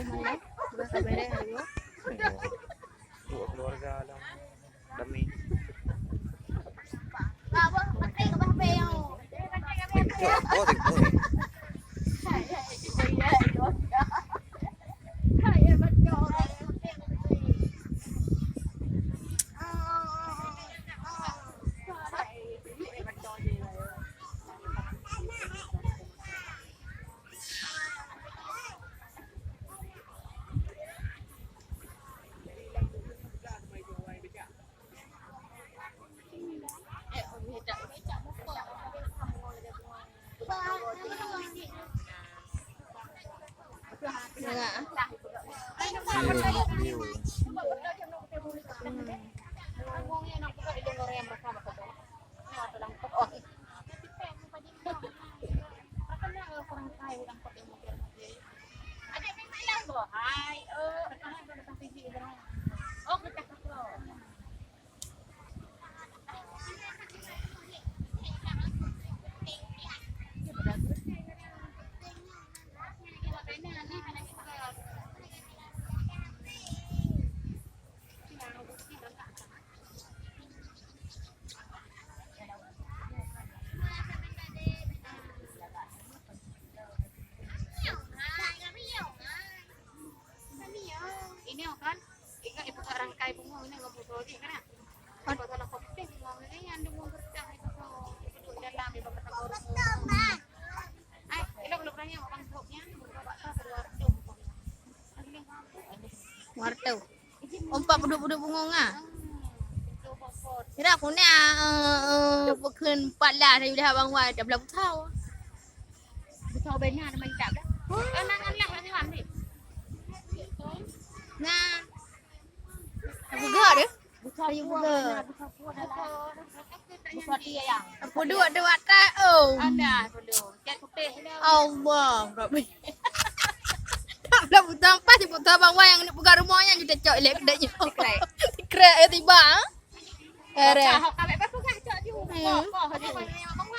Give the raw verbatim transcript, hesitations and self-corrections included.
Udah kabarnya hari ini. Dua keluarga dalam kami. Ini kan, ingat ibu kat rangkai bunga ini nggak butuh lagi kan? Apa kalau kopi bunga ini yang ada bunga kertas itu tuh, itu tuh dalam ibu kata baru. Ai, ini belum tanya orang tuanya, buka bakal keluar tu. Wartu. Empat puluh puluh bunga ngah. Kira aku ni, eh, eh, bukun empat belas dari dah abang wai, dah belah butau. Butau benar nama tak dah. Kan nangan lah, nangan ni. Nah. Buka dia. Buka dia buka. Buka dia yang. Apa dua dua tak? Oh. Ada dulu. Cat putih. Allah Rabbi. Tak pula butang pas, butang bang wai yang nak buka rumah yang kita cok lek kedai nyo. Secret. Secret ya tiba. Keren. Kau kau tak pegang cok je. Hmm. Kau kau.